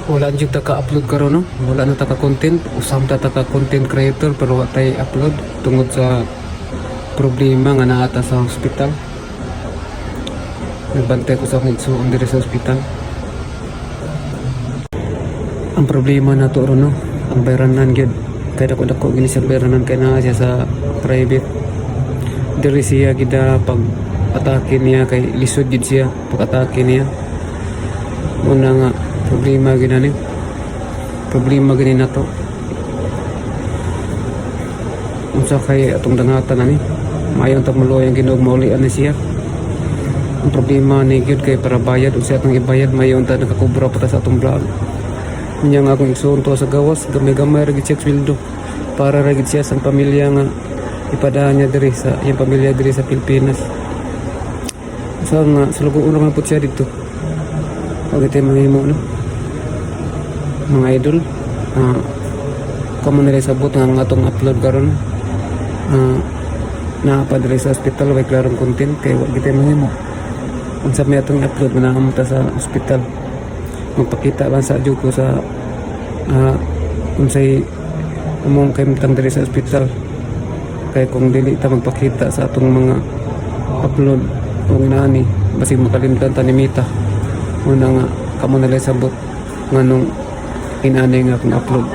Wala jud ta ka-upload karon, no. Wala na ta ka content. Usam ta ta ka content creator pero wa tay upload tungod sa problema nga naa ta sa hospital. Nagbantay ko sa akong igsuon diri sa hospital. Ang problema nato ron, no, ang bayranan gyud. Kay dako dako gini sa bayranan kay naa siya sa private. Diri siya gida pag atake niya kay lisod gid siya pag atake niya. Una nga problema gid ani. Problema gini nato. Unsa kay atong dangatan ani? Maayo ta maluoy ang Ginoo, maulian ni siya. Ang problema ni gyud kay para bayad, unsa atong ibayad, mayo ta nakakubra pa ta sa atong vlog. Unya nga akong igsuon to sa gawas, gamay-gamay ra gid siya sweldo. Para ra gid siya sa pamilya nga ipadaan niya diri sa iyang pamilya diri sa Pilipinas. So nga sulugoon ra man pud siya dito. Pag ito mahimo, no? Mga idol, kamo nila sabot nga ang atong upload karon. Naa pa diri sa hospital, way klarong content kay wa gid mahimo. Unsa may atong upload nga naa ta sa hospital. Magpakita lang sa jud ko sa unsay among kahimtang diri sa hospital. Kay kung dili ta magpakita sa atong mga upload o inani, basig makalimtan ta ni Mita. Una nga kamo nila sabot nganong inani nga akong upload.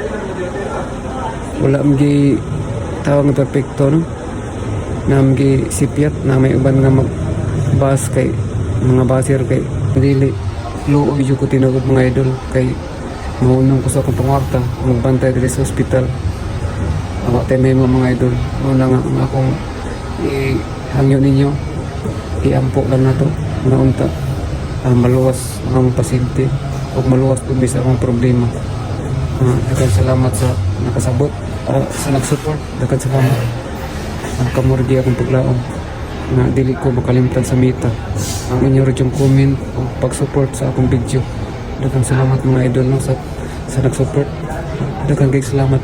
Wala mgi tawag nga perpekto, no, na mgi sipyat na may uban nga mag bas kay mga baser kay dili luoy jud ko tinuod, mga idol, kay mahunong ko sa akong pangwarta magbantay diri sa ospital. Awa tay may mga idol. Una nga ang akong ihangyo ninyo, iampo lang nato nga unta maluwas ang pasyente o maluwas pud mi sa akong problema. Daghang salamat sa nakasabot, sa nag-support. Daghang salamat. Kamo ra akong paglaom nga dili ko makalimtan sa Mita. Ang inyo rin yung comment o pag-support sa akong video. Daghang salamat, mga idol, no, sa nag-support. Daghang kay salamat.